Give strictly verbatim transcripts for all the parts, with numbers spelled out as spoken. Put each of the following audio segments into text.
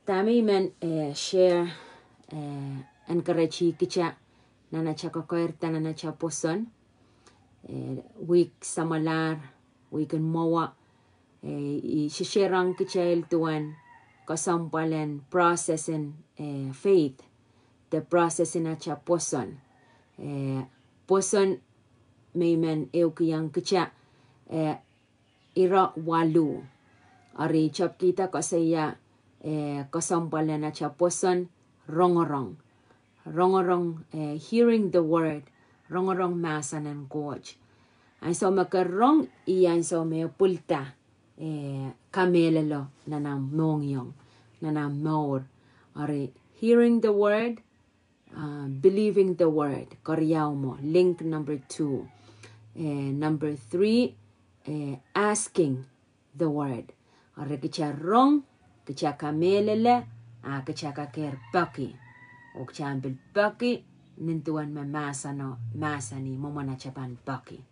Dahme I men, eh, share, eh, encourage kita nan atail kokoirda nan atail pwoson, eh, wihk samwalahr, wihk en mwowe, eh, I share ong kitail duwen kesempwalen process en, eh, faith, the process en atail pwoson. Eh, pwoson me I men ehukihong kita, eh, ire waluh. Eri I tepkihda koasoia, eh, kesempwalen atail pwoson, rongorong. Rongorong, eh, hearing the word, rongorong mahsen en Koht. Ansou me ke rong, ih ansou me pwilda, eh, kamehlele nan omw mohngiong, nan omw mour. Eri hearing the word, uh, believing the word, keriau mwo, link number two. Eh, number three, eh, asking the word. Eri kita rong, kita kamehlele, a kita kakehr peki. Oh kita pil peki, nin duwen me mahseno, mahsanih, mwomwen atail pahn peki.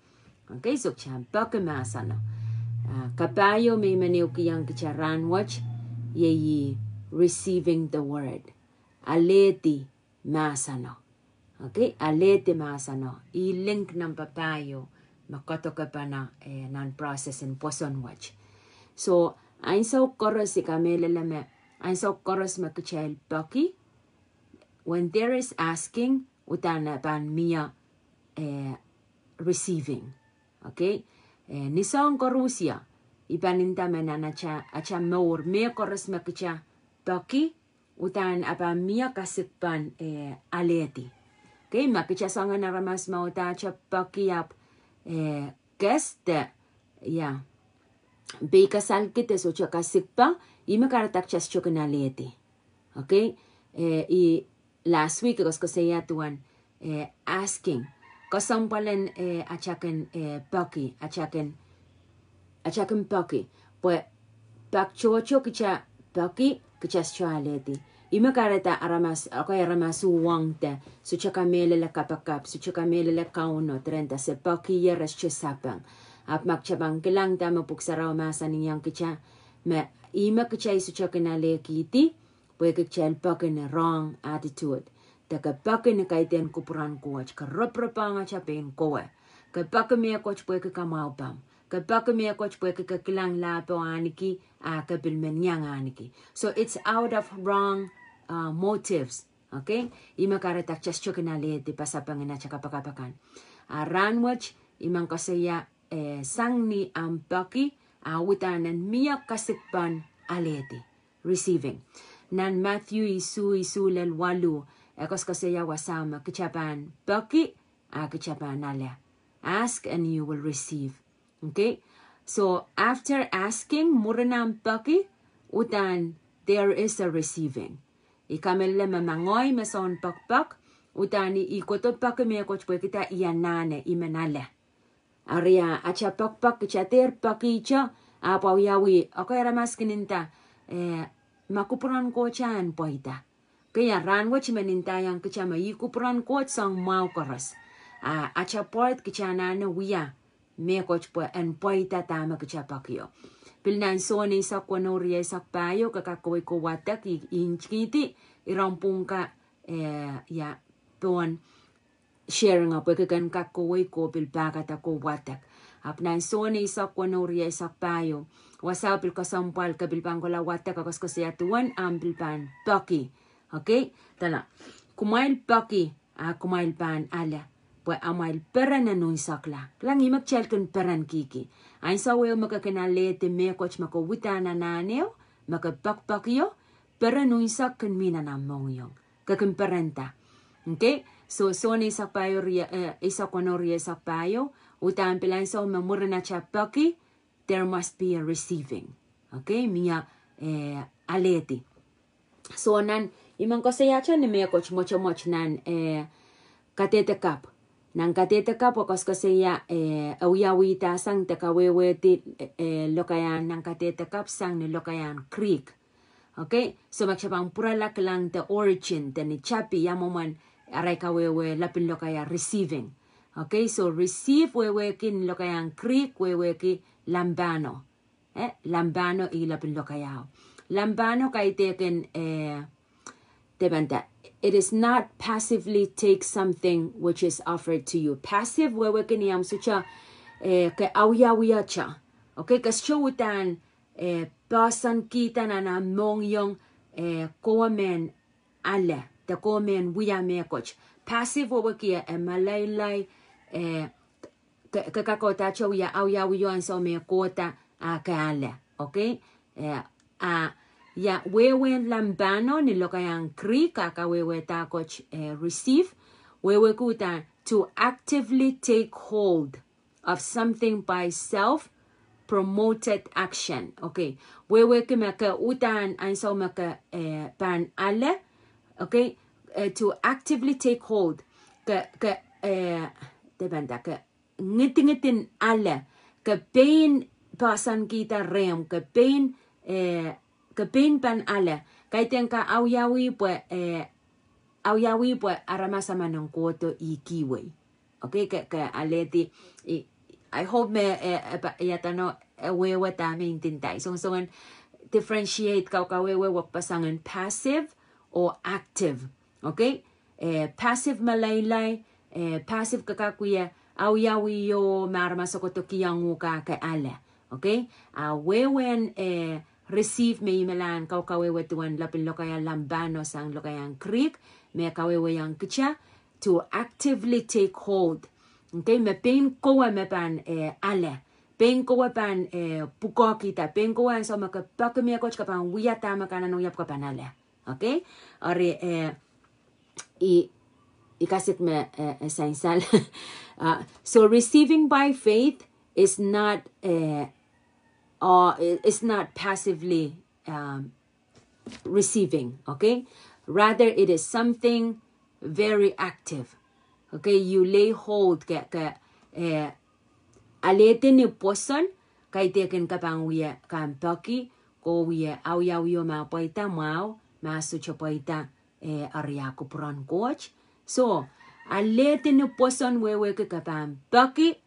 Okay, so kita peki mahseno. Ah, kapahieu me I men ehukihong kita rahnwet, iei receiving the word. Alehdi mahseno. Okay, alehdi mahseno. Ih link number pahieu me koadoke pahn, eh, nan process en pwoson wet. So, ansou koaros I kamehlele me, ansou koaros me kitail peki, when there is asking, uhdahn pahn mie, eh, receiving. Okay? Eh, ni soahng koaros ia, I pahn nda me nan atail, atail mour, mehkoaros me kita peki, uhdahn pahn mie kasikpen, eh, alehdi. Okay, ma kita soangen aramas me uhdahn atail peki ahpw, eh, kes de, ia, peikasalki de sohte kasikpe, ih me kahrehda kita sohte kin alehdi. Okay? Eh, I last week I koasokoasoia duwen, eh, asking. Kesempwalen, eh, atail kin, eh, peki, atail kin, atail kin peki. Pwe pak tohto kita peki, kita sohte alehdi. Ih me kahrehda aramas, okay, aramas uhwong de sohte kamehlele kapakap, sohte kamehlele Kauno, de ren nda se peki ie re sohte sapeng. Ahpw ma kita pahn kilang dahme Pwuhk Sarawi mahsanihong kita, me ih me kita sohte kin alehkihdi, pwehki kitail peki ni wrong attitude. De ke peki ni kaidehn kupwuren Koht, ke roporop ong atail pein kowe. Ke peki mehkot pwehki kamwahupomw. Ke peki mehkot pwehki ke kilang lahpo ahniki, a ke pil men iang ahniki. So it's out of wrong, uh, motives. Okay? Ih me kahrehda kita sohte kin alehdi pasapeng en atail kapakap akan. A rahnwet, I men koasoia, eh, sang ni omw peki, a uhdahn en mie kasikpen alehdi. Receiving. Nan Matthew isuh, isuh lel waluh, e koasokoasoia wasa me kita pahn peki, a kita pahn ale. Ask and you will receive. Okay? So, after asking, mwurin omw peki, uhdahn there is a receiving. I kamehlele me ma ngehi me soun pekipek, uhdahn I, I kohdo peki mehkot pwehki dah? I anahne, I men ale. Eri a, atail pekipek, kita dehr peki ihte, ahpw wiawi, okay, aramas kin nda, eh, ma kupwuren Koht en pweida. Okay, a rahnwet I men ndaiong kita me ih kupwuren Koht soang mwahu koaros. A, atail pwoat kita anahne wia mehkot pwe en pweida dahme kita pekio. Pil nan Sohn eisek weneu, rieisek pahieu, ke kak kohwei ko wadek, I, I ntingihdi, I rong pwungka, eh, ia, pohn sharing a pwehki ken kak kohwei ko pil pahkada ko wadek. Ahpw nan Sohn eisek weneu, rieisek pahieu, wasao pil kesempwal ke pil pahn kohla wadek, e koasokoasoia duwen omw pil pahn peki. Okay? Dahla, kumwail peki, a kumwail pahn ale, pwe amwail peren en unsekla. Kilang, ih me kitail kin perenkihki. Ansou ehu me ke kin alehdi mehkot me ke uhdahn anahneo, me ke pekipekio, peren unsek kin mi nan omw mohngiong. Ke kin perenda. Okay? So, Sohn eisek pahieu, rie-, eh, eisek weneu, rieisek pahieu, uhdahn pil ansou me mwurin atail peki, there must be a receiving. Okay? Mie, eh, alehdi. So nan, I men koasoiahte ni mehkot mwotomwot nan, eh, kadehdekapw. Nan kadehdekapw e koasokoasoia, eh, e wiawihda sang de kawehwehdi, eh, lokaiahn nan kadehdekapw sang ni lokaiahn Greek. Okay? So ma kita pahn pwurala kilang the origin, de ni tapi ia mwomwen arail kawehwe lapin lokaia receiving. Okay? So receive wehwehki ni lokaiahn Greek wehwehki lambano. Eh, lambano ih lapin lokaiao. Lambano kaidehkin, eh, dependa. It is not passively take something which is offered to you. Passive wehwehki ni ahmw sohte, eh, ke awiawihte. Okay, ke sohte uhdahn, eh, poahsoankihda nan ahmw mohngiong, eh, kowe mehn ale, de kowe mehn wia mehkot. Passive wehwehki e malailai, eh, ke, ke kak uhdahn wia awiawihte ansou me kohda, ah, ke ale. Okay? Eh, ah, ia, wehwehn lambano ni lokaiahn Greek, ah, kawehwehda kot, eh, receive. Wehwehki uhdahn to actively take hold of something by self promoted action. Okay. Wehwehki me ke uhdahn ansou me ke, eh, pahn ale. Okay. Eh, to actively take hold. Ke, ke, eh, dependa, ke ngidingidin ale, ke pein poahsoankihda rehmw, ke pein, eh, ke pein pahn ale. Kaidehn ke awiawih pwe, eh, awiawih pwe aramas emen en kohdo ih kihwei. Okay, ke, ke alehdi, i, I hope me, eh, eh, pa, ia dano, eh, wehwehda me I ndinda. Songosongen differentiate kau, kawehwe wehwehki pasang en passive or active. Okay? Eh, passive malailai, eh, passive ke kak wia awiawihte ma aramas e kohdo kihong uhk ah ke ale. Okay? Ah, wehwehn, eh, receive me I men kau, kawehwe duwen lapin lokaiahn lambano sang lokaiahn Greek, me kawehwehiong kita to actively take hold. Okay, me pein kowe me pahn, eh, ale. Pein kowe pahn, eh, pwukoahkihda. Pein kowe ansou me ke peki mehkot ke pahn wia dahme ke anahne wia pwe ke pahn ale. Okay? Eri, eh, i, i kasik me, eh, eh, sansal. Uh, so receiving by faith is not, eh, uh, is not passively, um, receiving, okay? Rather, it is something very active. Okay, you lay hold, ke, ke, eh, alehdi ni pwoson, kaidehkin ke pahn wia, ke peki, ke wia awiawihte ma pweida mwahu, ma sohte pweida, eh, eri ah kupwuren Koht. So, alehdi ni pwoson wehwehki ke pahn peki,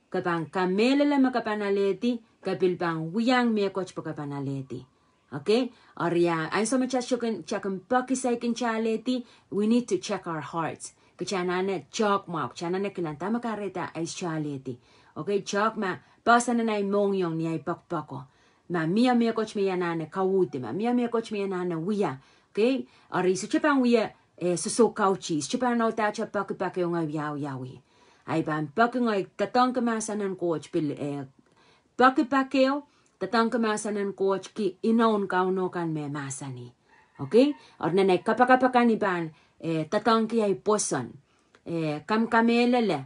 ke pahn kamehlele me ke pahn alehdi, ke pil pahn wiahiong mehkot pwe ke pahn alehdi. Okay? Eri ah, ansou me kita kin, kita kin peki saikinte alehdi, we need to check our hearts. Kita anahne check mwahu, kita anahne kilang dahme kahrehda ahi sohte alehdi. Okay, check ma poahsoan en ahi mohngiong ni ahi pokpoko. Ma mie mehkot me I anahne kauhdi, ma mie mehkot me I anahne wia. Okay? Eri I sohte pahn wia, eh, sosohkautih, I sohte pahn audahdahte pekipek ehu ngehi wia awiawih. Ahi pahn peki ngehi doadoahngki mahsen en Koht pil, eh, pekipek ehu, doadoahngki mahsen en Koht ki inoun Kauno kan me mahsanih. Okay? Eri nan ahi kapakap akan I pahn, eh, doadoahngki ahi pwoson. Eh, kamkamehlele,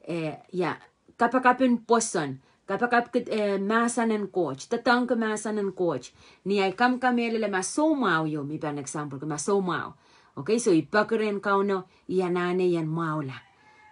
eh, ia, kapakapin pwoson, kapakap kid, eh, mahsen en Koht, doadoahngki mahsen en Koht. Ni ahi kamkamehlele ma soumwahu ieu, me I pahn example-ki ma soumwahu. Okay, so I peki rehn Kauno, I anahne I en mwahula.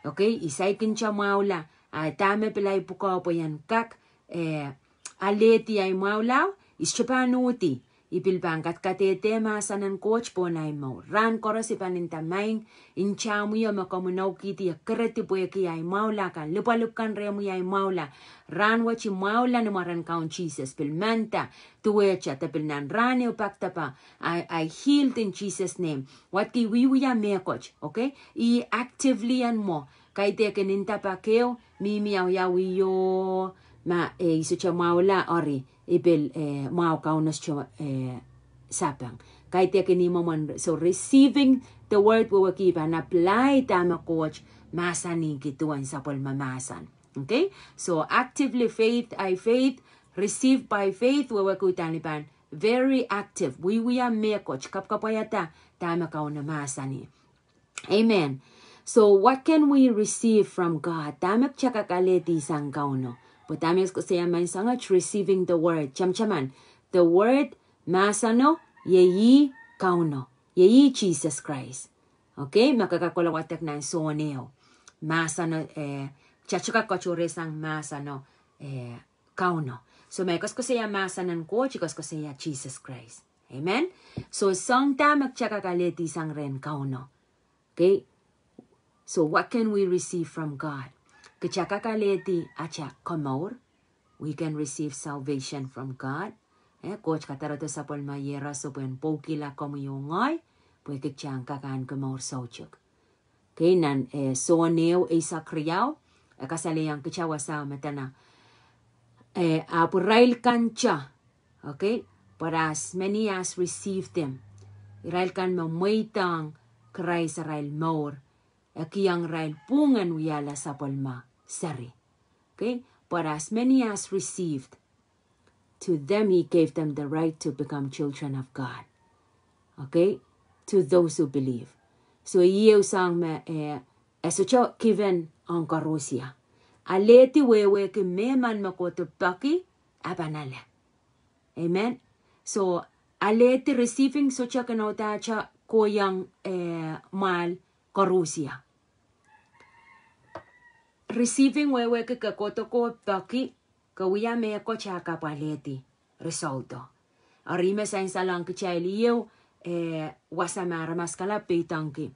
Okay, I saikinte mwahula, ah, dahme pil ahi pwukoa pwe I en kak, eh, alehdi ahi mwahula, I sohte pahn uhdi. I pil pahn kadkadehde mahsen en Koht pohn ahi mour. Rahn koaros I pahn nda maing, ntamwio me komw inoukihdi e keredi pwehki ahi mwahula kan, lipwalipw kan rehmwi ahi mwahula. Rahnwet I mwahula ni mwaren Kaun Sises, pil menda, duwehte, de pil nan rahn ehu pak de pak, I, I healed in Jesus' name. Wadki wiewia mehkot, okay? I actively en mwo, kaidehkin nda pak ehu, mihmi awiawihte, ma, eh, I sohte mwahula eri, I pil, eh, mwahu Kauno sohte, eh, sapeng. Kaidehkin ih mwomwen, so receiving the word wehwehki I pahn apply dahme Koht mahsanihki duwen sapwellime mahsen. Okay? So actively faith, I faith, receive by faith, wehwehki uhdahn I pahn very active, wiewia mehkot, kapwkapwaiada dahme Kauno mahsanih. Amen. So what can we receive from God? Dahme kita kak alehdi sang Kauno? Pwe dahme koasoia maing sang at receiving the word. Tamataman, the word, mahseno, iei ih Kauno, iei ih Sises Krais. Okay, me ke kak kohla wadek nan Sohn ehu. Mahseno, eh, kita kak katohrehsang mahseno, eh, Kauno. So ma I koasokoasoia mahsen en Koht, I koasokoasoia Sises Krais. Amen. So soang dahme kita kak alehdi sang rehn Kauno. Okay. So what can we receive from God? Kita kak alehdi atail komour. We can receive salvation from God. Eh, Koht kadarodo sapwellime iehros oh pwehn pwoukihla komwi oh ngehi, pwe kitail en kak ahneki mour soutuk. Okay, nan, eh, Sohn ehu eisek riau, e kasalehiong kitail wasao me dene, eh, ahpw irail kan te, okay, but as many as received him, irail kan me mweidohng Krais arail mour, e kihong irail pwungen wiahla sapwellime seri. Okay, but as many as received, to them he gave them the right to become children of God. Okay? To those who believe. So, ieu sang me, eh, e sohte given ong koarusie. Alehdi wehwehki me emen me kohdo peki, e pahn ale. Amen. So, alehdi, receiving sohte kin audaudla kohieng, eh, mwahl koarusie. Receiving wehwehki ke kohdo peki, ke wia mehkot, a ke pahn alehdi result o. Eri me sansal ong kitail ieu, eh, wasa me aramas kalap peidohngki,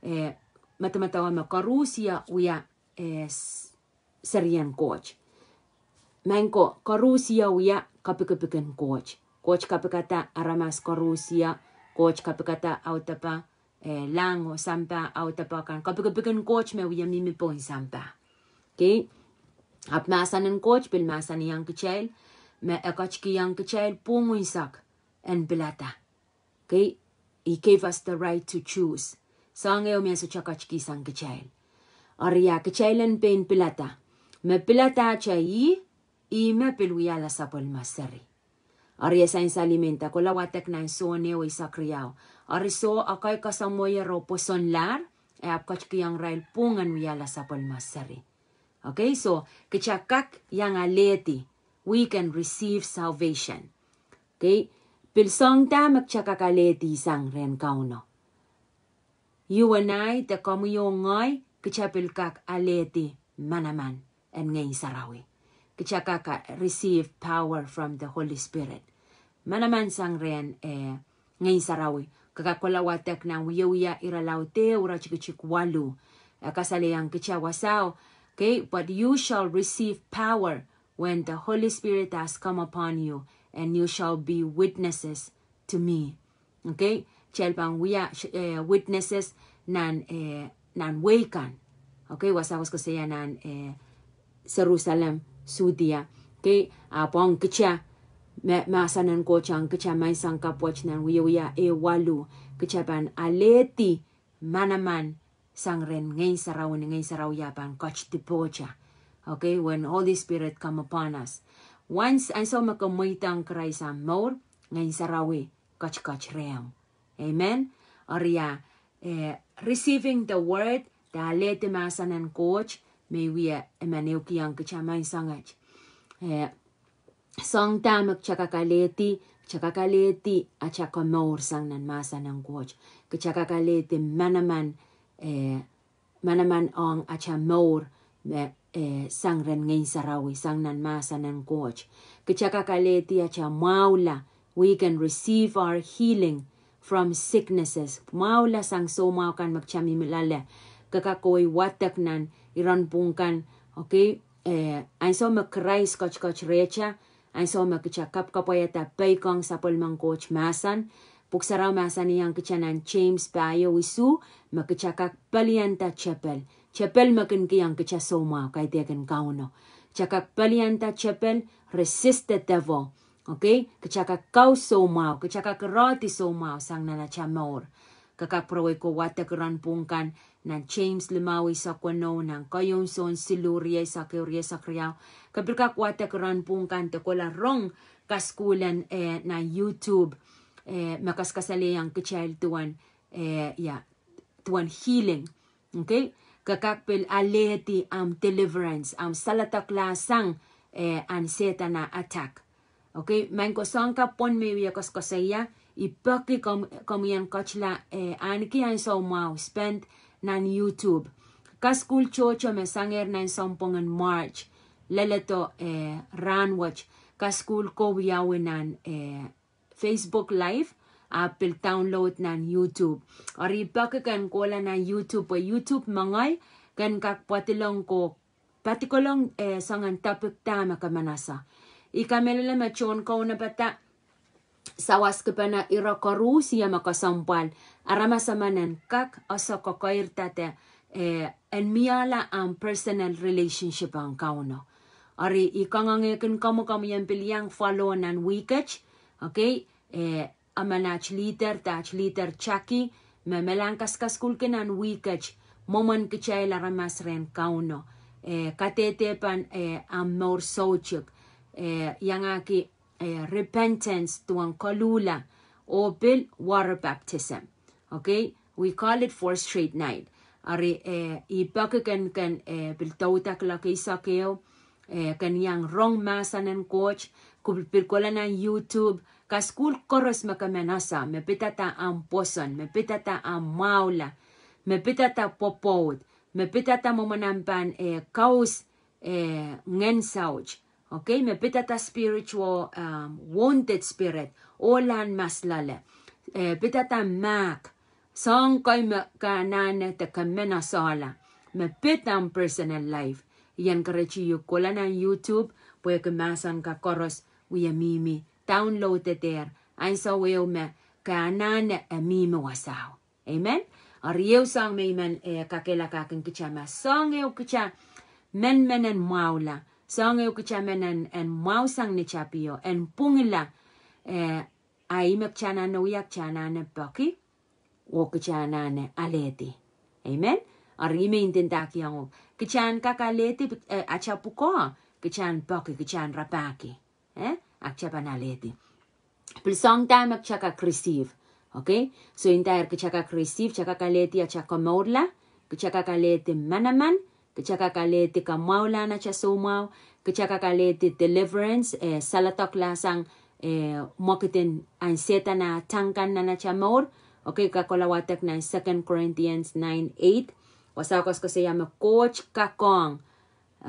eh, medemedewe me koarusie wia, eh, s-, serien Koht. Maing ko, koarusie wia kapikipikin Koht. Koht kapikada aramas koarusie, Koht kapikada audepe, eh, lahng oh sampah, audepe kan, kapikipikin Koht me wia mihmi pohn sampah. Okay? Ahpw mahsen en Koht pil mahsanihong kitail, me e ketikihong kitail pwung unsek en pilada. Okay? He gave us the right to choose. Soahng ehu me e sohte ketikihsang kitail. Eri a kitail en pein pilada. Me pilada te ih, ih me pil wiahla sapwellime seri. Eri e sansal ih me nda kohla wadek nan Sohn ehu eisek riau. Eri soh, ekei kasamwoher oh pwosonlahr, e ahpw ketikihong irail pwungen wiahla sapwellime seri. Okay, so, kitail kak iang alehdi, we can receive salvation. Okay, pil soahng dah me kitail kak alehdi sang rehn Kauno? You and I, de komwi oh ngehi, kitail pil kak alehdi manaman en Ngehn Sarawi. Kitail kak, ah, receive power from the Holy Spirit. Manaman sang rehn, eh, Ngehn Sarawi. Ke kak kohla wadek nan Wiewia irelaud ehu iretikitik waluh. E kasalehiong kitail wasao. Okay, but you shall receive power when the Holy Spirit has come upon you, and you shall be witnesses to me. Okay, kitail pahn wia, eh, witnesses nan, eh, nan wehi kan. Okay, wasa koasoakoasoia nan, eh, Serusalem, Sudia. Okay, ahpw ong kitail, me, mahsen en Koht ong kitail menseng kapwet nan Wiewia ehu waluh, kitail pahn alehdi manaman sang rehn Ngehn Sarawi, ni Ngehn Sarawi a pahn ketidopohte. Okay, when Holy Spirit come upon us. Once, ansou me ke mweidohng Krais ahmw mour, Ngehn Sarawi ketiket rehmw. Amen. Eri a, eh, receiving the word, de alehdi mahsen en Koht, me wia emen ehukihong kitail menseng et. Eh, soahng dah me kitail kak alehdi, kitail kak alehdi atail komour sang nan mahsen en Koht. Kitail kak alehdi manaman, eh, manaman ong atail mour, me, eh, sang rehn Ngehn Sarawi, sang nan mahsen en Koht. Kitail kak alehdi atail mwahula, we can receive our healing from sicknesses. Mwahula sang soumwahu kan me kitail mihmi loale. Ke kak kohwei wadek nan iren pwung kan, okay, eh, ansou me Krais ketiket rehtail, ansou me kitail kapwkapwaiada peikong sapwellimen Koht mahsen, Pwuhk Sarawi mahsanihong kitail nan James pahieu isuh, me kitail kak pelianda tepel. Tepel me kin kihong kitail soumwahu, kaidehkin Kauno. Kitail kak pelianda tepel, resist the devil. Okay? Kitail kak kau soumwahu, kitail kak irehdi soumwahu sang nan atail mour. Ke kak pwurowei ko wadek iren pwung kan, nan James limau eisek weneu, nan Keieun Sohn siluh, rieisek ehu, rieisek riau. Ke pil kak wadek iren pwung kan de kohla rong kasukuhl en, eh, nan YouTube, eh, me kaskasalehiong kitail duwen, eh, ia, duwen healing. Okay? Ke kak pil alehdi ahmw deliverance, ahmw saledekla sang, eh, ahn Sehdan ah attack. Okay, maing ko, soahng kapw pwon me I wie koasoakoasoia, I peki komw-, komwi en ketila, eh, ahneki ansou mwahu spend nan YouTube. Kasukuhl tohto me sangehr nan sounpwong en March, leledo, eh, rahnwet, kasukuhl ko wiawi nan, eh, Facebook Live, ahpw pil download nan YouTube. Eri I peki ken kohla nan YouTube, pwe YouTube mengei ken kak pwadilong ko padikolong, eh, soangen topic dah me ke manasa. I kamehlele me tohn kaunopada, sawaskipene ire koaros, ia me kesempwal aramas emen en kak ese kokoirda de, eh, en miehla ahmw personal relationship ong Kauno. Eri I kangoange kin komwi, komwi en pil iang follow nan wihk et, okay? Eh, emen aht leader, de aht leader Jackie, me, me lahn kaskasukuhlki nan wihk et, mwomwen kitail aramas rehn Kauno. Eh, kadehde pahn, eh, ahmw mour soutuk. Eh, iangahki, eh, repentance, duwen koluhla, oh pil water baptism. Okay? We call it four straight night. Eri, eh, I peki ken, ken, eh, pil doudakla eisek ehu, eh, ken iang rong mahsen en Koht, ke pil, pil kohla nan YouTube, kasukuhl koaros me ke men ese, me pidada ahmw pwoson, me pidada ahmw mwahula, me pidada pwopwoud, me pidada mwomwen ahmw pahn, eh, kaus, eh, ngehn saut. Okay, me pidada spiritual, um, wounded spirit, ohlahn mas loale. Eh, pidada mahk, soahng kei me ke anahne de ke men esehla, me pid ahmw personal life. I en encourage uhk, kohla nan YouTube, pwehki mahsen ka koaros wie mihmi, download-eder, ansou ehu me ke anahne e mihmi wasao. Amen. Eri ehu soahng me I men, eh, kakehlakahkin kitail ma soahng ehu kitail men men en mwahula, soahng ehu kitail men en, en mwahu sang ni tapio, en pwungla, eh, a ih me kitail anahne wia, kitail anahne peki, oh kitail anahne alehdi. Amen. Eri I men ndindahkiong uhk, kitail en kak alehdi, eh, atail pwukoa, kitail en peki, kitail en rapahki. Eh, a kitail pahn alehdi. Pil soahng dah me kitail kak receive. Okay? So, nda eri kitail kak receive, kitail kak alehdi atail komourla, kitail kak alehdi manaman, kitail kak alehdi kamwahulahn atail soumwahu, kitail kak alehdi deliverance, eh, saledekla sang, eh, mwekid en Sehdan ah tangkan nan atail mour. Okay, kakohla wadek nan Second Corinthians nine eight. Wasa koasokoasoia me Koht kakohng.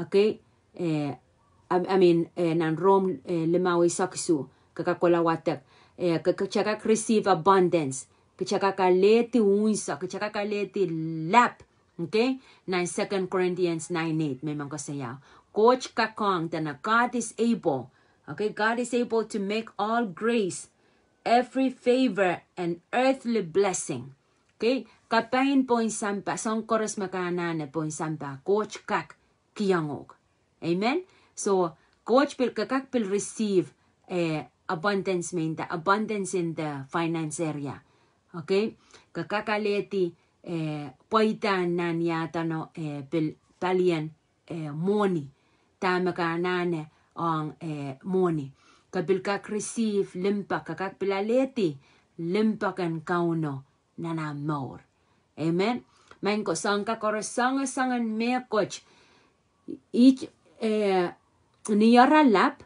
Okay, eh, I, I mean, eh, nan Rom, eh, limau eisek isuh, ke kakohla wadek, eh, ke, kitail kak receive abundance, kitail kak alehdi unsek, kitail kak alehdi lap, okay? Nan Second Corinthians nine eight, me I men koasoia. Koht kakohng, dene God is able, okay? God is able to make all grace, every favor, and earthly blessing. Okay? Kapaien pohn sampah, soahng koaros me ke anahne pohn sampah, Koht kak kihong uhk. Amen. So, Koht pil, ke kak pil receive, eh, abundance, me nda abundance in the finance area. Okay? Ke kak alehdi, eh, pweida nan iahd ano, eh, pil palien, eh, mwohni. Dahme ke anahne ong, eh, mwohni. Ke pil kak receive limpoak, ke kak pil alehdi limpoak en Kauno nan ahmw mour. Amen. Maing ko, soahng ka koaros, soangen, soangen mehkot. Ih, eh, ni ara lap,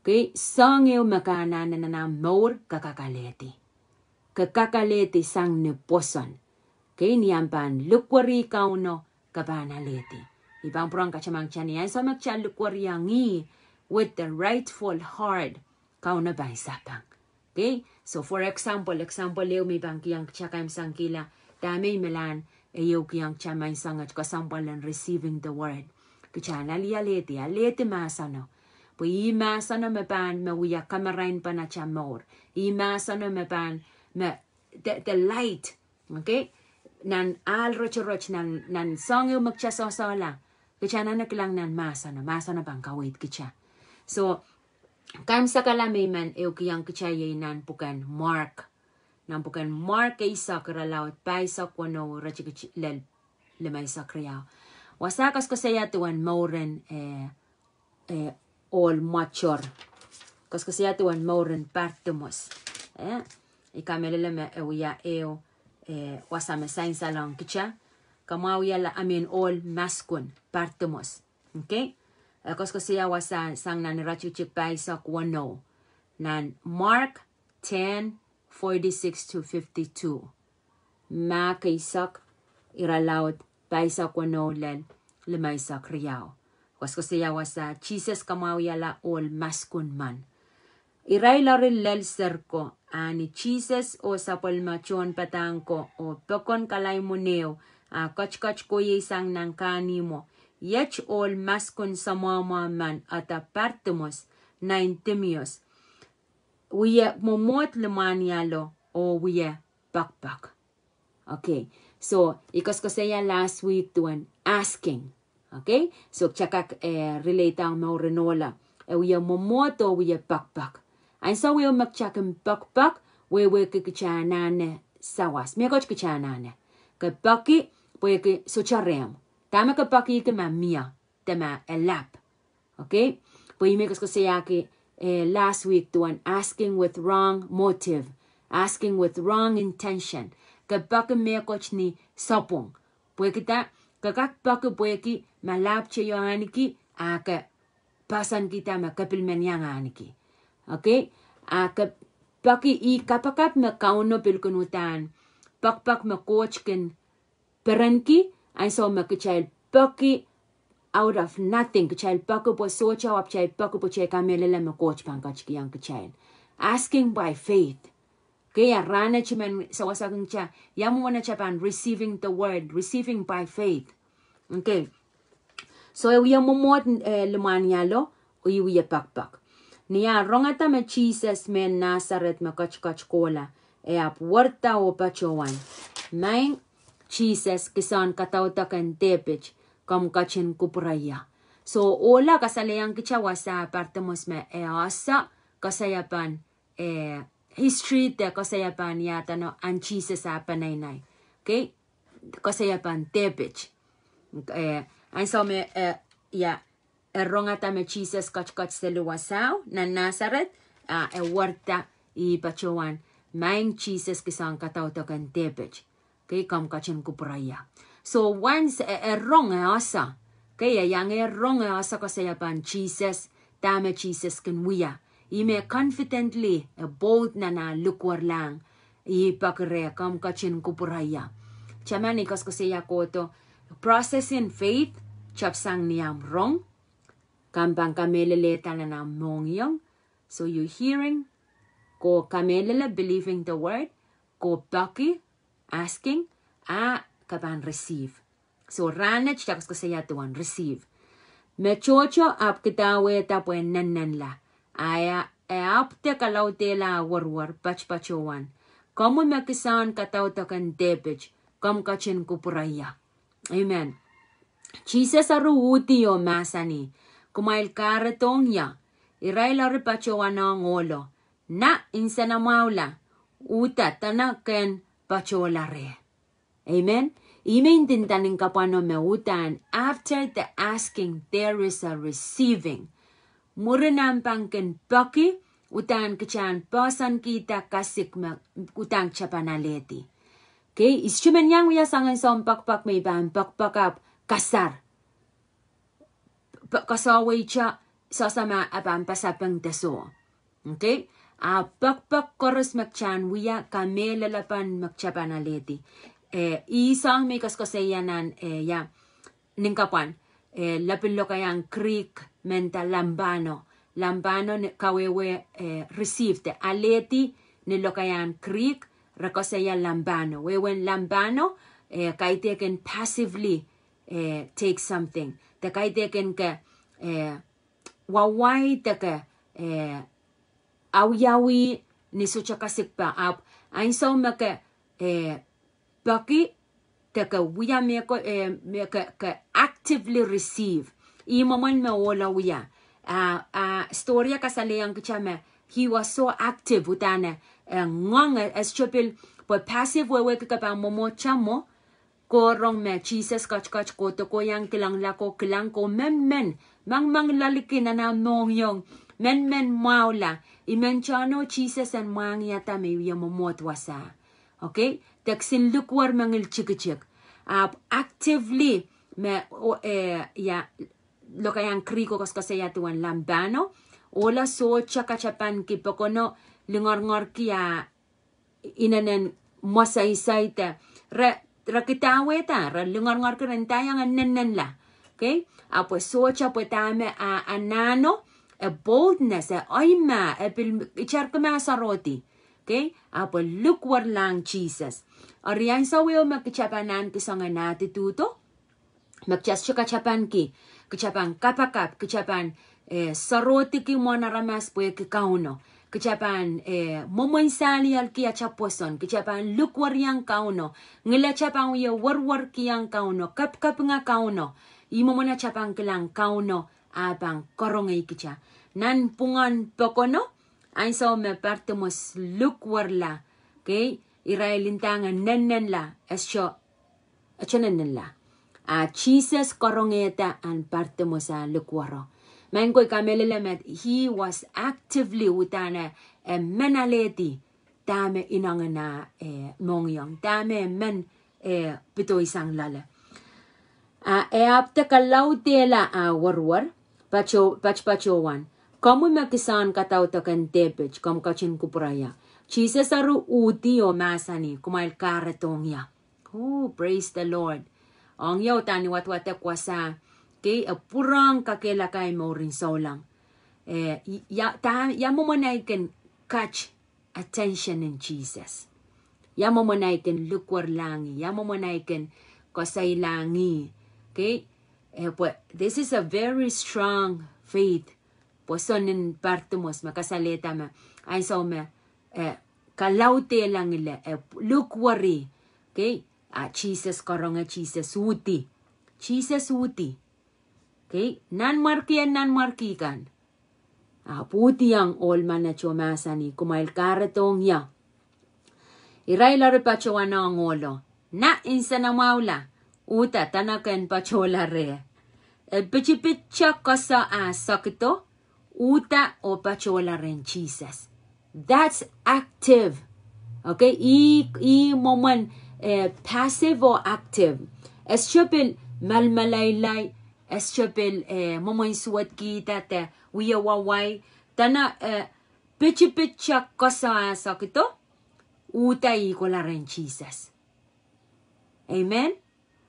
okay, soahng ehu me ke anahne nan ahmw mour, ke kak alehdi. Ke kak alehdi sang ni pwoson. Okay, ni ahmw pahn likwerih Kauno, ke pahn alehdi. I pahn pwurehng kataman kitail ni ansou me kitail likwerih ong ih with the rightful heart, Kauno pahn sapeng. Okay? So for example, example ehu me I pahn kihong kitail kaimwisekihla, dahme I men lahn, eh, ehu kihong kitail maing soanget, kesempwal en receiving the word. Kitail en ale, alehdi, alehdi mahseno. Pwe ih mahseno me pahn, me wia kamarain pahn atail mour. Ih mahseno me pahn, me, the, the light. Okay? Nan ahl rotorot, nan, nan soahng ehu me kitail sohsohla, kitail anahne kilang nan mahseno, mahseno pahn kaweid kitail. So, kaimwisekala me I men ehu kihong kitail iei nan pwuken Mark. Nan pwuken Mark eisek, irelaud pahisek weneu, iretikitik lel limeisek riau. Wasa koasokoasoia duwen mouren, eh, eh, ohl mwator. Koasokoasoia duwen mouren Bartimos. Eh, I kamehlele me e wia ehu, eh, wasa me sansal ong kitail. Kamwahuiala, I mean, ohl maskun, Bartimos. Okay? Eh, koasokoasoia wasa sang nan iretikitik pahisek weneu. Nan Mark ten, forty-six to fifty-two. Mark eisek, irelaud pahisek weneu lel limeisek riau. Koasokoasoia wasa, Sises kamwahuiala ohl maskun men. Irail eri lel serko, a ni Sises oh sapwellime tohnpadahk ko oh pokon kalaimwun ehu, a ketiket kohiei sang nan kahnimwo, iet ohl maskun samwamwa men, ede Bartimos, nein Timios, Wie mwomwohd limwahn ialo oh wie pekpek. Okay, so I koasokoasoia last week duwen asking. Okay, so kitail kak, eh, relate ong mour en ohla. E wie mwomwohd oh wie pekpek. Ansou ehu me kitail kin pekpek, wehwehki kitail anahne sawas. Mehkot kitail anahne. Ke peki, pwehki sohte rehmw. Dahme ke pekihki ma mie, de ma e lap. Okay? Pwe I men koasokoasoiahki, eh, last week duwen asking with wrong motive, asking with wrong intention. Ke peki mehkot ni sapwung. Pwehki dah, ke kak peki pwehki ma lapwte io ahniki, a ke poahsoankihda me ke pil men iang ahniki. Okay? A ke peki, ih kapakap me Kauno pil kin uhdahn pekpek me Koht kin perenki, ansou me kitail peki out of nothing, kitail peki pwe sohte, ahpw kitail peki pwe kitail kamehlele me Koht pahn ketikihong kitail. Asking by faith. Okay, a rahnwet I men sawasekin kitail, ia mwomwen atail pahn receiving the word, receiving by faith. Okay. So e wie mwomwohd, eh, limwahn ialo, oh wie pekpek. Ni ah rongada me Sises mehn Nasaret me ketiket kohla, e ahpw werda oh patohwan, Maing Sises, kisehn kadaudok en Depit, komw ketin kupwurehiong. So, ohla kasalehiong kitail wasa Partimeus me e ese koasoiepen, eh, history de koasoiepen ia duwen ahn Sises ah peneinei. Okay? Koasoiepen Depit. Eh, ansou me, eh, ia, e rongada me Sises ketiket seli wasao, nan Nasaret, a e werda ih patohwan, Maing Sises, kisehn kadaudok en Depit. Okay, komw ketin kupwurehiong. So once e, e rong e ese, okay, e iang e rong e ese koasoiepen Sises, dahme Sises kin wia. Ih me confidently, e bold nan ah likwerlahng, ih peki reh, komw ketin kupwurehiong. Taman I koasokoasoia kohdo, process in faith, tepsang ni ahmw rong, komw pahn kamehlelehda nan ahmw mohngiong. So you hearing, ko kamehlele, believing the word, ko peki, asking, a ke pahn receive. So rahnwet kitail koasokoasoia duwen receive. Me tohto ahpw kidawehda pwe nennenla. A e, e ahpwete kalaudehla ah werwer, patopatohwan, Komwi me kisehn kadaudok en Depit, komw ketin kupwurehiong. Amen. Sises eri uhdi oh mahsanih, Kumwail kahredohng ie? Irail eri patohwanohng ohlo, Na, nsenamwahula, uhda, dene ken patohla reh. Amen. Ih me I ndinda nin kapwano me uhdahn, after the asking, there is a receiving. Mwurin ahmw pahn kin peki, uhdahn kitail en poahsoankihda kasik me uhdahn kitail pahn alehdi. Okay, I sohte men iang wia soangen soahng pekpek me I pahn pekpek ahpw kasar. Pe-, koasoaweite, sohte ma e pahn pasapeng de soh. Okay? A pekpek koaros me kitail en wia, kamehlele pahn me kitail pahn alehdi. Eh, ih soahng me I koasokoasoia nan, eh, ia, nin kapwan, eh, lepin lokaiahn Greek me nda lambano. Lambano ni kawehwe, eh, receive de alehdi ni lokaiahn Greek, re koasoia lambano. Wehwehn lambano, eh, kaidehkin passively, eh, take something. De kaidehkin ke, eh, wawai de ke, eh, awiawi ni sohte kasik pahn, ahpw ansou me ke, eh, peki de ke wia mehkot, eh, me ke, ke actively receive. Ih mwomwen me ohlo wia. A, a, story e kasalehiong kitail me he was so active, uhdahn e, eh, ngoang, eh, e sohte pil, pwe passive wehwehki ke pahn mwomwohdiso mwo, Ko rong me Sises ketiket kohdo, ko iang kilangla, ko kilang, ko menmen, mengmeng loaliki nan ahmw mohngiong, menmen mwahula, I men tohno Sises en mwahngiada me I wie mwomwohd wasa. Okay? De kisin likwer mengil tikitik. Ahpw actively me, o, eh, ia, lokaiahn Greek o koasokoasoia duwen lambano, ohla sohte katapanki pokono, lingorngorki ah inenen mwasaisai de, re, re kidawehda, re lingorngorki, re ndaiong e nennenla. Okay? Ahpw e sohte pwe dahme a, anahno, e boldness, e oima, e pil, itarki ma e sorodi. Okay? Ahpw e likwerlahng Sises. Eri ansou ehu me kitail pahn ahneki soangen attitude o, me kitail sohte katapanki, kitail pahn kapakap, kitail pahn, eh, sorodiki mwohn aramas pwehki Kauno. Kita pahn, eh, mwomwen salialki ata pwoson. Kita pahn likwerihong Kauno. Ngilaita pahn wie werwerkihong Kauno. Kapikapinga Kauno. Ih mwomwen ata pahn kilang Kauno ah pahn karonge kita. Nan pwungen pokono, ansou me Partimus likwerla, okay, irail ndahng e nennenla, e soh, e soh nennenla. Ah Sises karongehda ahn Partimus ah likwero. Maing ko, I kamehlele me he was actively uhdahn e men alehdi dahme inengieng ah, eh, mohngiong, dahme men, eh, pedoisang loale. Ah, e ahpw de kalaudehla ah werwer, pato, patopatohwan, Komwi me kisehn kadaudok en Depit, komw ketin kupwurehie. Sises eri uhdi oh mahsanih, Kumwail kahredohng ie. Oh, praise the Lord. Ong ie uhdahn I wadwadek wasa, okay, e pwurehng kakehlakai mouren souleng. Eh, ia, da, ia mwomwen ahi kin catch attention en Sises. Ia mwomwen ahi kin likwerlahng ih, ia mwomwen ahi kin koasoilahng ih. Okay? Eh, pwe, this is a very strong faith. Pwoson en Partimus me kasalehda me, ansou me, eh, kalaudehla ngile, eh, likweri. Okay? Ah, Sises karonge, Sises uhdi. Sises uhdi. Okay? Nanmwarki en nanmwarki kan. Ahpw uhdiong ohl menet oh mahsanih, Kumwail kahredohng ie. Irail eri patohwanohng ohlo, Na, nsenamwahula, uhda, dene ken patohla reh. E pitipit koasoa ah soahkito, uhda oh patohla rehn Sises. That's active. Okay, ih, ih mwomwen, eh, passive or active. E sohte pil malmalailai, e sohte pil, eh, mwomwen suwedkihda de wie wahwai, dene, eh, pitipit koasoa ah soahkito, uhda ih kohla rehn Sises. Amen.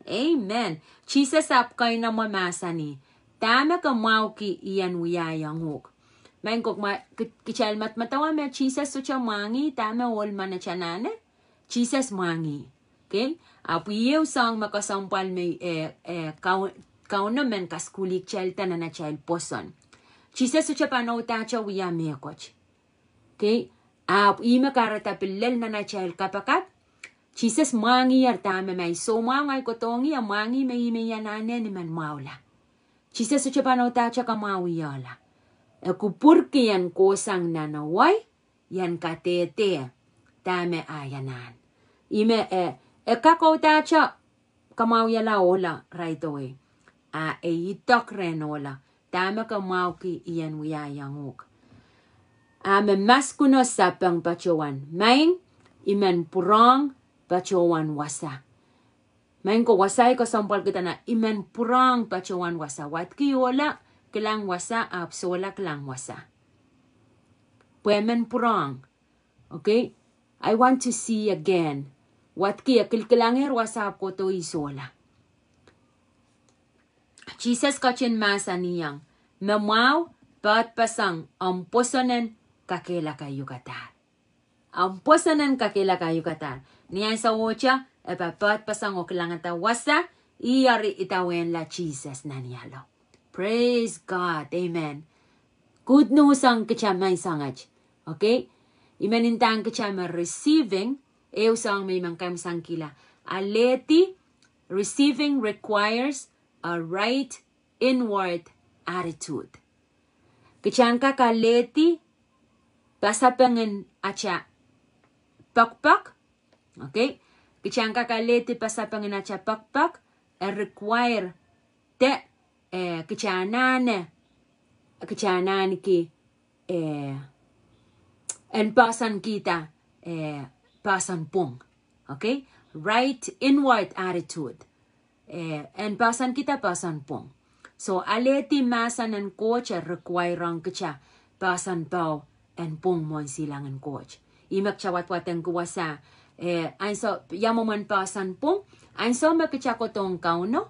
Amen. Sises ahpw keinemwe mahsanih, Dahme ke mwahuki I en wiahiong uhk? Maing ko, ma, ki, kitail madamadawa me Sises sohte mwahngih dahme ohl menet anahne. Sises mwahngih. Okay? Ahpw ih ehu soahng me kesempwal me, eh, eh, Kau, Kauno men kasukuhlih kitail da nan atail pwoson. Sises sohte pahn uhdahte wia mehkot. Okay? Ahpw ih me kahrehda pil lel nan atail kapakap. Sises mwahngiher dahme ma I soumwahu ngehi kohdohng ih, e mwahngih me ih me I anahne ni men mwahula. Sises sohte pahn uhdahte kamwahwihala. E kupwurki en kohsang nan ewei, ien kadehde dahme ahi anahn. Ih me, eh, e kak uhdahte kamwahwihala ohlo right away. A e idek rehn ohlo, Dahme ke mwahuki I en wiahiong uhk? A me maskuno sapeng patohwan, Maing, I men pwurehng patohwan wasa. Maing ko, wasa I kesempwalkihda nan, I men pwurehng patohwan wasa. Wadki ohlo, kilang wasa, ahpw sohla kilang wasa. Pwe e men pwurehng. Okay? I want to see again. Wadki e kilkilangehr wasa ahpw kohdo ih sohla. Sises ketin mahsanihong, Me mwahu, poadpeseng omw pwoson en kakehlaka uhk. Omw pwoson en kakehlaka uhk. Ni ansou ohte, e pahn poadpeseng oh kilangada wasa, ih eri idawehnla Sises nan ialo. Praise God. Amen. Good news ong kita menseng et. Okay? I men ndahng kita me receiving, ehu soahng me I men kaimwisekihla. Alehdi, receiving requires a right inward attitude. Kita en kak alehdi pasapeng en ata pokpok. Okay? Kita en kak alehdi pasapeng en ata pokpok, e require de, eh, kita anahne, kita anahniki, eh, en poahsoankihda, eh, poahsoan pwung. Okay? Right inward attitude. Eh, en poahsoankihda poahsoan pwung. So, alehdi mahsen en Koht e require ong kita poahsoan pwung en pwung mwohn silangin Koht. Ih me kita wadwadengki wasa, eh, ansou, ia mwomwen poahsoan pwung, ansou me kita kohdohng Kauno,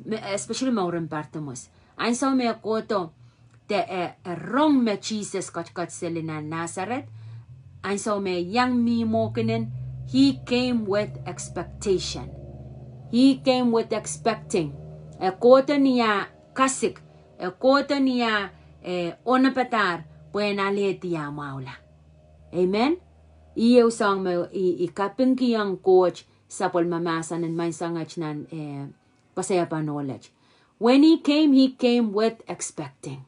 me, especially mouren Partimus. Ansou me e kohdo, de, eh, e rong me Sises ketiket seli nan Nasaret, ansou me e iang mihmi mwohkinen, he came with expectation. He came with expecting. E kohdo ni ah kasik, e kohdo ni ah, eh, onopadahr, pwehn alehdi ah mwahula. Amen. Ih ehu soahng me I, I kapingkihong Koht sapwellime mahsen en maing sangete nan, eh, koasoiapanohlot. When he came, he came with expecting.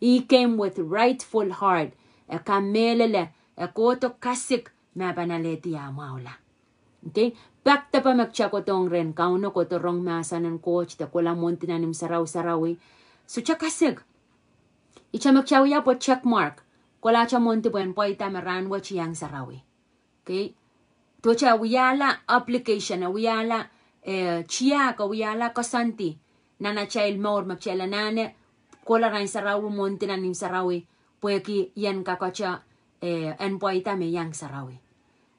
He came with rightful heart. E kamehlele, e kohdo kasik me e pahn alehdi ah mwahula. Okay? Pak depe me kitail kohdohng rehn Kauno, kohdo rong mahsen en Koht, de kohla mwohndi nan imw sarawi sarawi. Sohte kasik. Ihte me kitail wia pwe check mark. Kohla atail mwohndi pwehn pweida me rahnwet iang sarawi. Okay? Dohte wiahla application, wiahla, eh, tiahk, wiahla koasoandi nan atail mour me kitail anahne kohla rahn sarawi mwohndi nan imw sarawi, pwehki I en kakete, eh, en pweida me iang sarawi.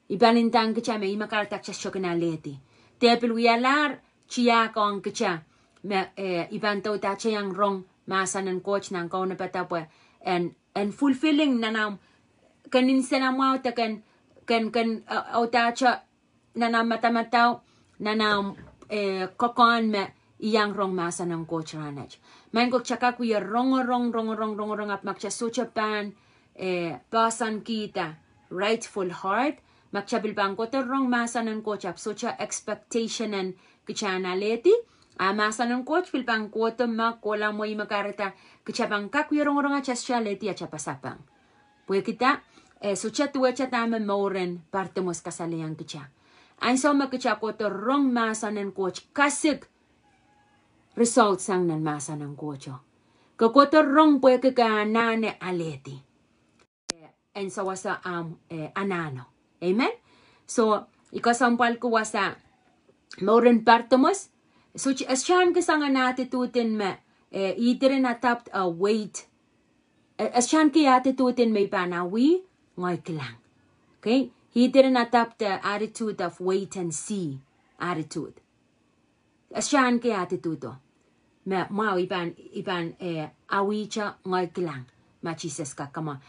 I pahn ndahng kitail me ih me kahrehda kitail sohte kin alehdi. De pil wialahr tiahk ong kitail me, eh, I pahn doudahte iang rong mahsen en Koht nan kaunopada pwe en, en fulfilling nan ahmw, ken nsenamwahu de ken, ken, ken, eh, audahte nan ahmw madamadau, nan ahmw, eh, kokohn me I iang rong mahsen en Koht rahnwet. Maing ko, kitail kak wie rongorong, rongorong, rongorong, ahpw ma kitail sohte pahn, eh, poahsoankihda rightful heart, ma kitail pil pahn kohdo rong mahsen en Koht ahpw sohte expectation en kitail en alehdi, a mahsen en Koht pil pahn kohdo me kohla mwehi me kahrehda kitail pahn kak wie rongorong atail sohte alehdi atail pasapeng. Pwehki dah, eh, sohte duwehte dahme mour en Bartimos kasalehiong kitail. Ansou me kitail kohdo rong mahsen en Koht kasik, result sang nan mahsen en Koht o. Ke kohdo rong pwehki ke anahne alehdi. Eh, en sawasa ahmw, eh, anahno. Amen? So, I kesempwalki wasa mour en Bartimos, sohte, e sohte ahneki sang en attitude en me, eh, he didn't adopt a wait. Eh, e sohte ahneki attitude en me I pahn awi, ngehi kilang. Okay? He didn't adopt the attitude of wait and see attitude. E sohte ahneki attitude o. Me mwahu I pahn, I pahn, eh, awihte ngehi kilang ma Sises kak kamwahu.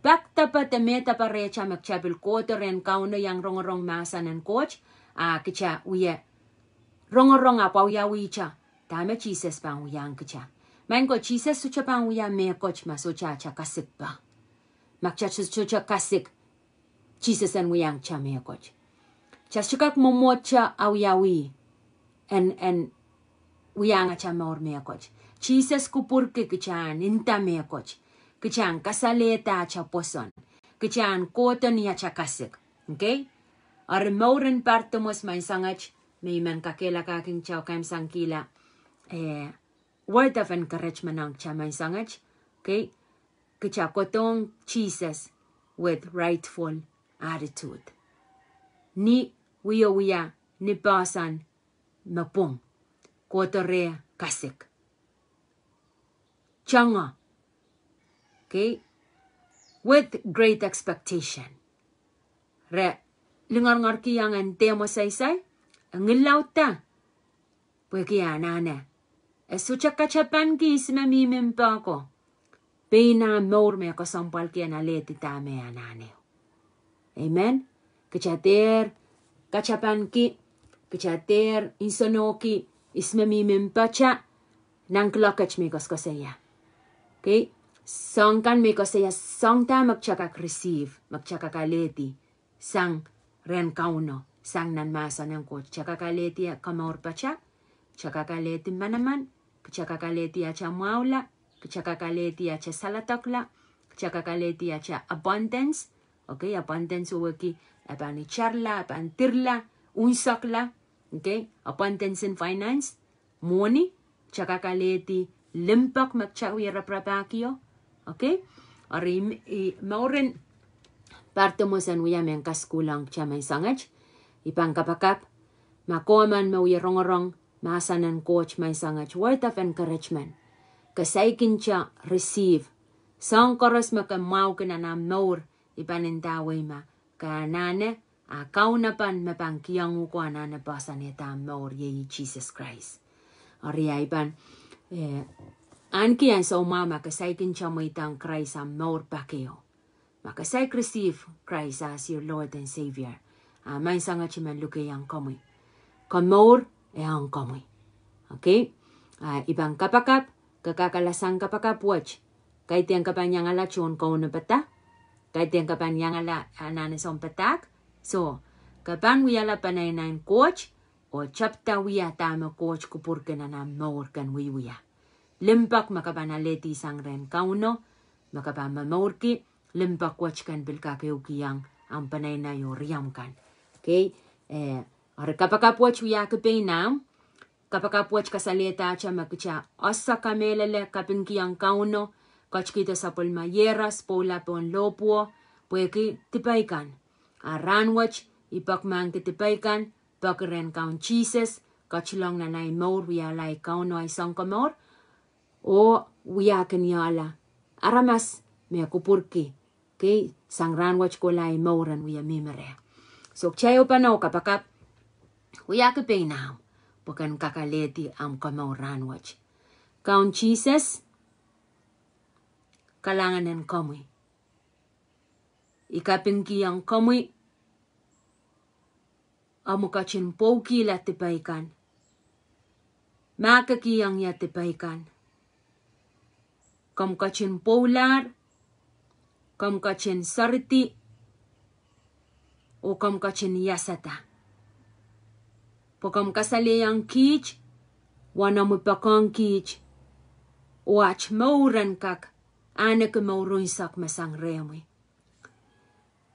Pak depe de me depe rehtail me kitail pil kohdo rehn Kauno iang rongorong mahsen en Koht, a kitail wie rongorong ahpw awiawihte dahme Sises pahn wiahiong kitail. Maing ko, Sises sohte pahn wia mehkot ma sohte atail kasik pa. Ma kitail sohte kasik Sises en wiahiong kitail mehkot, kitail sohte kak mwomwohdiso awiawi en, en wiahiong atail mour mehkot. Sises kupwurki kitail en nda mehkot, kitail en kasalehda atail pwoson, kitail en kohdo ni atail kasik. Okay? Eri mour en Bartimos maing sangete, me I men kakehlakahkin kitail kaimwisekihla, eh, word of encouragement ong kitail maing sangete. Okay? Kitail kohdohng Sises with rightful attitude. Ni wiewia, ni poahsoan me pwung, kohdo reh kasik, tango. Okay? With great expectation. Re lingeringerkihong en dehmwo saisai, e ngillaudda. Pwehki e anahne. E sohte katapanki ihs me mihmi mpoko. Pein ah mour me kesempwalki en alehdi dahme e anahne. Amen. Kitail dehr katapanki, kitail dehr nsenohki ihs me mihmi mpatail nan kiloaket me I koasokoasoia. Okay? Soahng kan me I koasoia, soahng dah me kitail kak receive, me kitail kak alehdi sang rehn Kauno, sang nan mahsen en Koht. Kitail kak alehdi komour patail, kitail kak alehdi manaman, kitail kak alehdi atail mwahula, kitail kak alehdi atail saledekla, kitail kak alehdi atail abundance. Okay, abundance wehwehki e pahn itarla, e pahn dirla, unsek la. Okay, abundance in finance, mwohni, kitail kak alehdi limpoak me kitail wie raparapahkio. Okay? Eri, i, mour en Bartimos en wia mehn kasukuhl ong kitail maing sangete. I pahn kapakap, ma komw men me wie rongorong mahsen en Koht maing sangete, word of encouragement, ke saikinte receive. Soahng koaros me ke mwahuki nan ahmw mour, I pahn ndawei ma ke anahne, a Kauno pahn me pahn kihong uhk oh anahne poahsoanehda ahmw mour, iei Sises Krais. Eri I pahn, eh, ahneki ansou mwahu ma ke saikinte mweidohng Krais ahmw mour pak ehu. Ma ke saik receive Christ as your Lord and Savior, a maing sangete I men lukehiong komwi, komour e ong komwi. Okay? A I pahn kapakap, ke kak ale sang kapakap wet, Kaidehn ke pahn iangala tohn kaunopada. Kaidehn ke pahn iangala anahne sounpadahk. Soh, ke pahn wiahla peneinei en Koht, oh tepda wia dahme Koht kupwurki nan ahmw mour ken wiewia. Limpoak me ke pahn alehdi sang rehn Kauno, me ke pahn momourki, limpoak wet ken pil kak ehukihong ahmw peneinei oh riamw kan. Okay, eh, eri kapakap wet wiahki pein ahmw, kapakap wet kasalehdahte me kita ese kamehlele kapingkihong Kauno, ketikihdo sapwellime iehros, pwoula pohn lohpwuo, pwehki dipei kan. A rahnwet, I peki me ahneki dipei kan, peki rehn Kaun Sises, ketilong nan ahi mour, wiahla ahi Kaun oh ahi Sounkomour, oh wiahkin iehla aramas me kupwurki, okay, sang rahnwet kohla ahi mour en wie mihmi reh. Soh, kitail pahn kapakap, wiahki pein ahmw, pwe ken kak alehdi ahmw komour rahnwet. Kaun Sises, kalahngan en komwi. I kapingkihong komwi, omw ketin pwoukihla dipei kan, mahkikihong ie dipei kan. Komw ketin pwoulahr, komw ketin seridi, oh komw ketin iasada. Pwe komw kasalehiong kiht, wen omwi poakohng kiht, oh aht mour en kak ahneki mour unsek me sang rehmwi.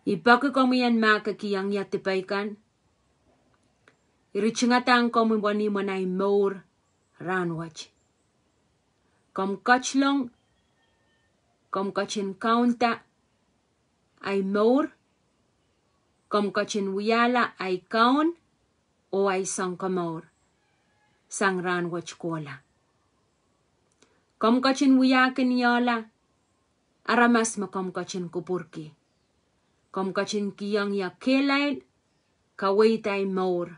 I peki komwi en mahkikihong ie dipei kan. I ritingadahng komwi wenihmw en ahi mour rahnwet. Komw ketilong, komw ketin kaunda ahi mour, komw ketin wiahla ahi Kaun oh ahi Sounkomour sang rahnwet kohla. Komw ketin wiahkin iehla aramas me komw ketin kupwurki. Komw ketin kihong ie kehlail, kaweid ahi mour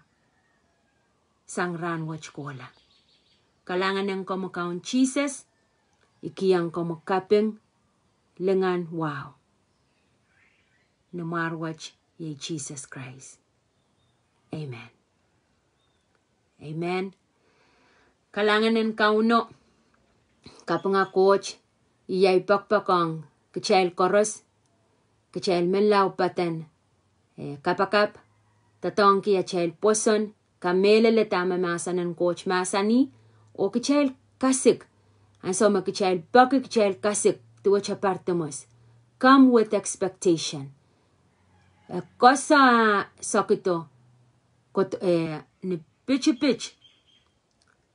sang rahnwet kohla. Kalahngan en komwi Kaun Sises, I kihong komwi kaping, lingan, wahu. Ni mwar wet iei Sises Krais. Amen. Amen. Kalahngan en Kauno, kapinga Koht, I iei pekipek ong kitail koaros, kitail menlau poaden, eh, kapakap, doadoahngki atail pwoson, kamehlele dahme mahsen en Koht mahsanih, oh kitail kasik, ansou me kitail peki kitail kasik, duwehte Partimos, come with expectation. Eh, koasoia sohkihdo, kot, eh, ni pitipit.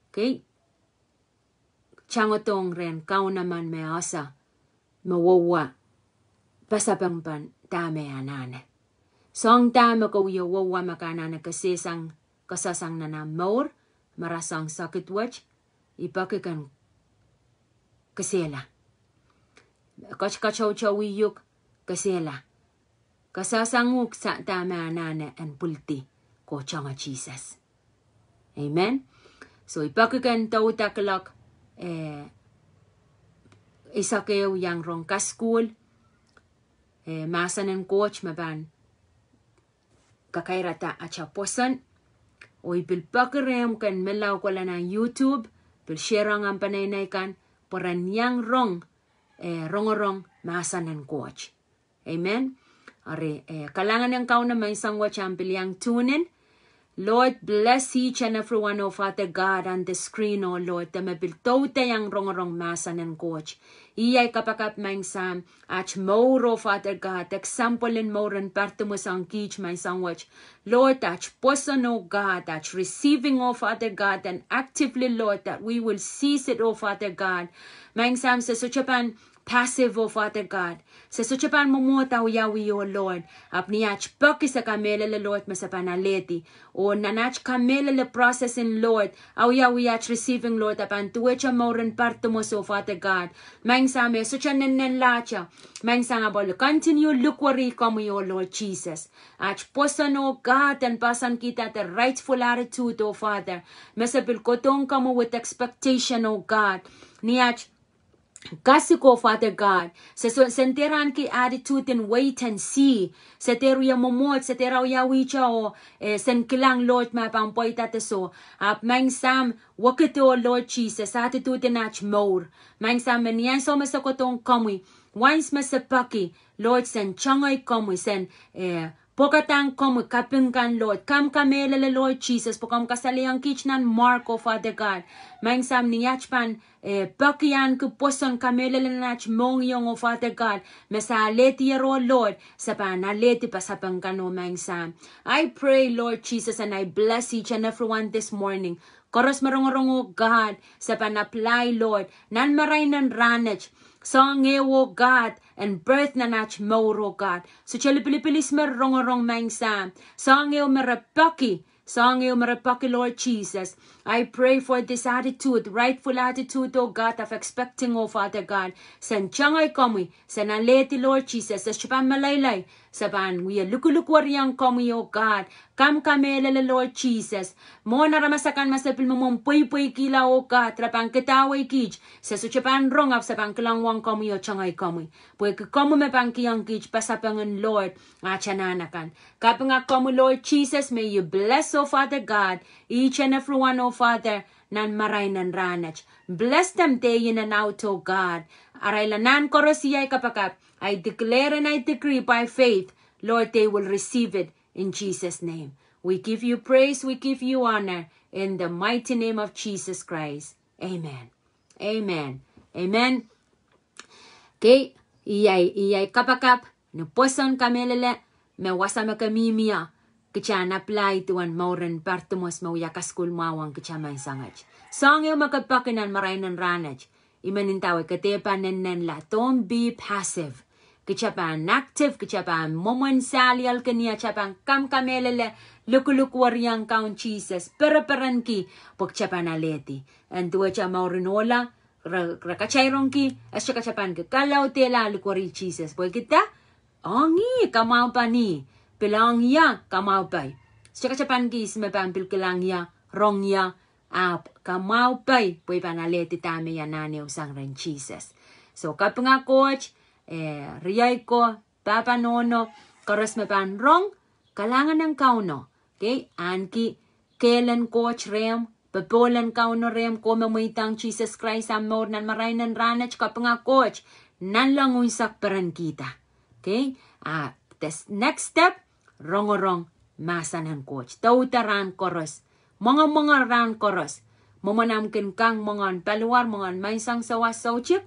Okay. Tangodohng rehn Kaun emen me ese, me wowa, pasapengpen dahme e anahne. Soahng dahme ke wie wowa me ke anahne kesehsang, kesehsang nan ahmw mour, me rasehng sohkihdo wet, I peki ken kesehla. Kat, katoutouwih uhk, kesehla. Kesehsang uhk sa dahme anahne en pwildi, kohsang Sises. Amen. So I peki ken douda kilok, eh, eisek ehu iang rong kasukuhl, eh, mahsen en Koht me pahn kakairada atail pwoson. Oh I pil peki rehmw ken menlau kohla nan YouTube, pil share ong ahmw peneinei kan, pwe ren iang rong, eh, rongorong mahsen en Koht. Amen. Eri, eh, kalahngan en Kauno menseng wet ahmw pil iang tune in. Lord, bless each and every one, oh Father God, on the screen, oh Lord, dahme pil douda iang rongorong mahsen en Koht. Iei ahi kapakap menseng, aht mour, oh Father God, example en mour en Partimos ong kiht menseng wet. Lord, aht pwoson, oh God, aht receiving, oh Father God, and actively, Lord, that we will seize it, oh Father God. Menseng, se sohte pahn passive, oh Father God. Se sohte pahn mwomwohd awiawi, oh Lord. Ahpw ni aht peki se kamehlele, Lord, me se pahn alehdi. Oh nan aht kamehlele process in, Lord, awiawi aht receiving, Lord, a pahn duwehte mour en Partimos, oh Father God. Menseng, e sohte nennenlahte. Menseng, ahpw e continue lukweri komwi, oh Lord Jesus. Aht pwoson, oh God, en poahsoankihda the rightful attitude, oh Father. Me se pil kohdohng komwi with expectation, oh God. Ni aht kasik, oh Father God. Se, se, sen dehr ahneki attitude en wait and see. Se dehr wia mwomwohd, se dehr wiawihte oh, eh, sen kilang Lord ma pahn pweida de soh. Ahpw Maing Sahm, wekid, oh Lord Jesus, attitude en aht mour. Maing Sahm, me ni ansou me se kohdohng komwi, once me se peki, Lord, sen tengei komwi, sen, eh, pwokadahng komwi kaping kan, Lord. Komw kamehlele, Lord Jesus, pwe komw kasalehiong kiht nan Mark, oh Father God. Maing Sahm, ni aht pahn, eh, peki ahneki pwoson, kamehlele nan aht mohngiong, oh Father God, me se alehdier, oh Lord, se pahn alehdi pasapeng kan, oh Maing Sahm. I pray, Lord Jesus, and I bless each and everyone this morning. Koaros me rongorong, oh God, se pahn apply, Lord, nan marain en rahnwet. Soahng ehu, oh God, en birth nan aht mour, oh God. Sohte lipilipil ihs me rongorong, Maing Sahm. Soahng ehu me re peki. Soahng ehu me re peki, Lord Jesus. I pray for this attitude, rightful attitude, oh God, of expecting, oh Father God. Sen tengei komwi, sen alehdi, Lord Jesus, se sohte pahn meleilei, se pahn wie lukuluk weriong komwi, oh God. Komw kamehlele, Lord Jesus. Mwohn aramas akan ma se pil mwomwen pweipweikihla, oh God, re pahn kidawei kiht, se sohte pahn rong, ahpw se pahn kilang ong komwi oh tengei komwi. Pwehki komwi me pahn kihong kiht pasapeng en, Lord, aht anahn akan. Kapinga komwi, Lord Jesus, may you bless, oh Father God, each and every one, oh Father, nan marain en rahnwet. Bless them day in and out, oh God. Arail anahn koaros, I kapakap, I declare and I decree by faith, Lord, they will receive it in Jesus' name. We give you praise, we give you honor in the mighty name of Jesus Christ. Amen. Amen. Amen. Okay, I, I kapakap, ni pwoson kamehlele, me wasa me ke mihmi ie, kita en apply duwen mouren Partimos me wia kasukuhl mwahu ong kita menseng wet. Soahng ehu me ke peki nan marain en rahnwet, I men ndawei ke dehr pahn nennenla, don't be passive. Kita pahn active, kita pahn mwomwen saliel kin ie, kita pahn komw kamehlele, lukuluk weriong Kaun Jesus, pereperenki, pwe kita pahn alehdi. En duwehte mouren ohla, re, re katairongki, e sohte katapanki, kalaudehla, lukweri Jesus. Pwehki dah? Ong ih, kamwahu pen ih. Pil ong ie, kamwahu pai. Sohte katapanki ihs me pahn pil kilang ie, rong ie, ahpw kamwahu pai, pwe I pahn alehdi dahme I anahne sang rehn Jesus. So, kapinga Koht, eh, riei ko, pahpa nohno, koaros me pahn rong, kalahngan en Kauno. Okay, ahneki kehl en Koht rehmw, popohl en Kauno rehmw, ko me mweidohng Jesus Christ ahmw mour nan marain en rahnwet, kapinga Koht, nanleng unsek perenkihda. Okay, ah, the next step, rongorong mahsen en Koht. Douda rahn koaros. Mwengemwenge rahn koaros. Mwomwen ahmw kin kang mwengen paliwar, mwengen menseng sawas soutik,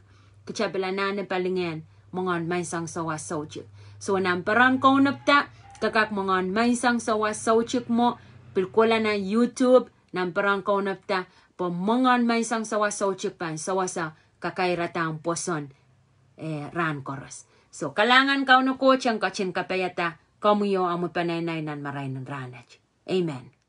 kita pil anahne palingehn mwengen menseng sawas soutik. So, nan peren kaunopada, ke kak mwengen menseng sawas soutik mwo, pil kohla nan YouTube, nan peren kaunopada, pwe mwengen menseng sawas soutik pahn sewese kakairada ahmw pwoson, eh, rahn koaros. So, kalahngan Kauno Koht en ketin kapaiada komwi oh omwi peneinei nan marain en rahnwet. Amen.